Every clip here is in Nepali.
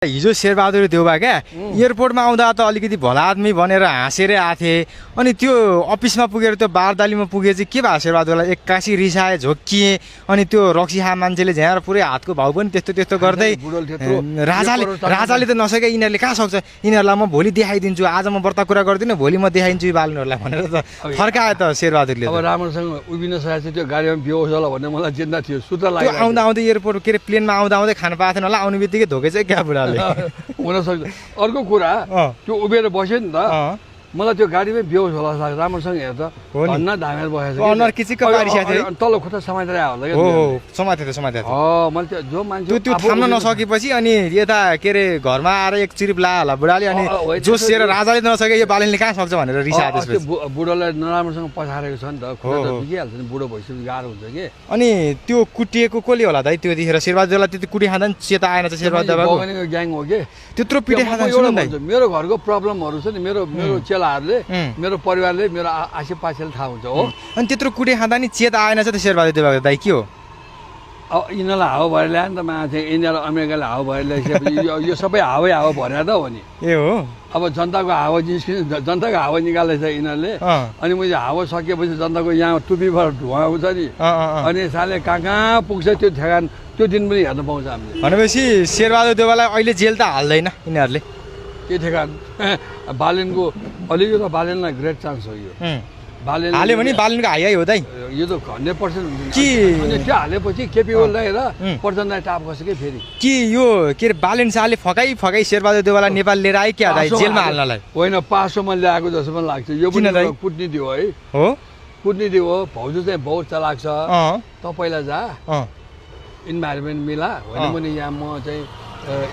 हिजो शेरबहादुर देउबा क्या एयरपोर्टमा आउँदा त अलिकति भला आदमी भनेर हाँसेरै आथे अनि त्यो अफिसमा पुगेर त्यो बारदालीमा पुगे चाहिँ के भयो शेरबहादुरलाई एक्कासी रिसाए झोक्किए अनि त्यो रक्सीहा मान्छेले झ्याएर पुरै हातको भाउ पनि त्यस्तो गर्दै राजाले त नसके यिनीहरूले कहाँ सक्छ यिनीहरूलाई म भोलि देखाइदिन्छु आज म व्रत कुरा गर्दिनँ भोलि म देखाइदिन्छु यी बालनहरूलाई भनेर त फर्कायो त शेरबहादुरले अब राम्रोसँग उभिन सकेको थियो त्यो गाडीमा बेहोस होला भन्ने मलाई चिन्ता थियो सुत्ता लाग्यो आउँदा आउँदै एयरपोर्ट के अरे प्लेनमा आउँदा आउँदै खान पाएको थिएन होला आउने बित्तिकै धोके चाहिँ क्या बुढाले हुनसक्छ अर्को कुरा त्यो उभिएर बस्यो नि त मलाई त्यो गाडीमै बेहोस होला लाग्छ राम्रोसँग हेर त धन्न धामेर बसेको छ तल्लो खुट्टा समातेर आयो होला हो समातेको मैले त्यो जो मान्छे त्यो थाम्न नसकेपछि अनि यता के अरे घरमा आएर एक चिरिप ला होला बुढाले अनि जोसिएर राजाले नसके यो बालिनले कहाँ सक्छ भनेर रिसायो त्यसपछि बुढोलाई नराम्रोसँग पछारेको छ नि त खुट्टा त बिगिहाल्छ नि बुढो भइसक्यो गाह्रो हुन्छ कि अनि त्यो कुटिएको कसले होला दाइ त्यतिखेर शेरबहादुरलाई त्यति कुटी खाँदा नि चेता आएन चाहिँ शेरबहादुरको ग्याङ हो के त्यत्रो पिटे खाँदा मेरो घरको प्रब्लमहरू छ नि मेरो चेलाहरूले मेरो परिवारले मेरो आसेपासेले थाहा हुन्छ हो अनि त्यत्रो कुटे खाँदा नि चेत आएन चाहिँ त शेरबहादुर देउबाको दाइ के हो अब यिनीहरूलाई हावा भएर ल्यायो नि त माथि इन्डियालाई अमेरिकाले हावा भएर ल्याइसकेपछि यो सबै हावै हावा भरे त हो नि ए हो अब जनताको हावा निस्किने जनताको हावा निकालेछ यिनीहरूले अनि मैले हावा सकेपछि जनताको यहाँ टुपीबाट धुवा आउँछ नि अनि साले कहाँ पुग्छ त्यो ठेगान त्यो दिन पनि हेर्न पाउँछ हामीले भनेपछि शेरबहादुर देउबालाई अहिले जेल त हाल्दैन यिनीहरूले के ठेगान बालेनको अलिकति बालेनलाई ग्रेट चान्स हो यो बालेन हाल्यो भने बालेनको हाई हो दाइ यो त 100% कि त्यो हालेपछि केपी ओलीलाई र प्रचण्डलाई टाप गर्छ कि फेरि कि यो के अरे बालेन शाहले फकाई शेरबहादुर देउबालाई नेपाल लिएर आयो क्या दाइ जेलमा हाल्नलाई होइन पासोमा ल्याएको जस्तो पनि लाग्छ यो पनि कुटनीति हो है हो कुटनीति हो भाउजू चाहिँ बहुत चलाक छ त पहिला जा इन्भाइरोमेन्ट मिला होइन भने यहाँ म चाहिँ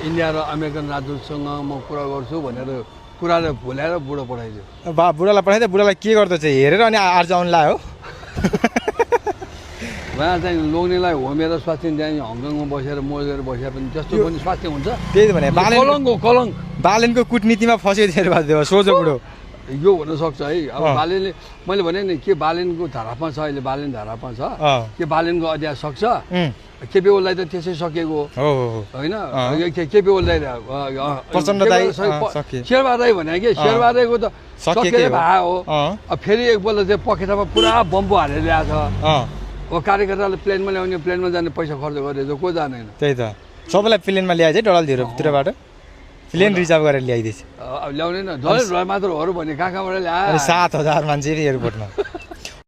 इन्डिया र अमेरिकन राजदूतसँग म कुरा गर्छु भनेर कुराले भुल्याएर बुढो पठाइदियो बुढालाई पठाइदियो बुढालाई के गर्दो चाहिँ हेरेर अनि आज आउनु लायो उहाँ चाहिँ लोग्नेलाई होमेर स्वास्थ्य त्यहाँ हङकङमा बसेर मोजेर बसेर पनि त्यस्तो पनि स्वास्थ्य हुन्छ त्यही भने कलङ बालेनको कुटनीतिमा फस्यो शेरबहादुर सोझो बुढो यो हुनसक्छ है अब बालेनले मैले भने नि के बालेनको धारापमा छ अहिले बालेन धारापमा छ के बालेनको अध्याय सक्छ केपी ओलीलाई त त्यसै सकेको होइन केपी ओलीलाई शेरबहादुर भने कि शेरबहादुरको त सकेर भए हो फेरि एकपल्ट चाहिँ पखेटामा पुरा बम्बु हालेर ल्याएको छ अब कार्यकर्ताले प्लेनमा ल्याउने प्लेनमा जाने पैसा खर्च गरेर को जाँदैन त्यही त सबैलाई प्लेनमा ल्याएछ डडलतिरबाट प्लेन रिजर्भ गरेर ल्याइदिएछ ल्याउने न डलर मात्र हो भने कहाँबाट ल्यायो 7,000 मान्छे एयरपोर्टमा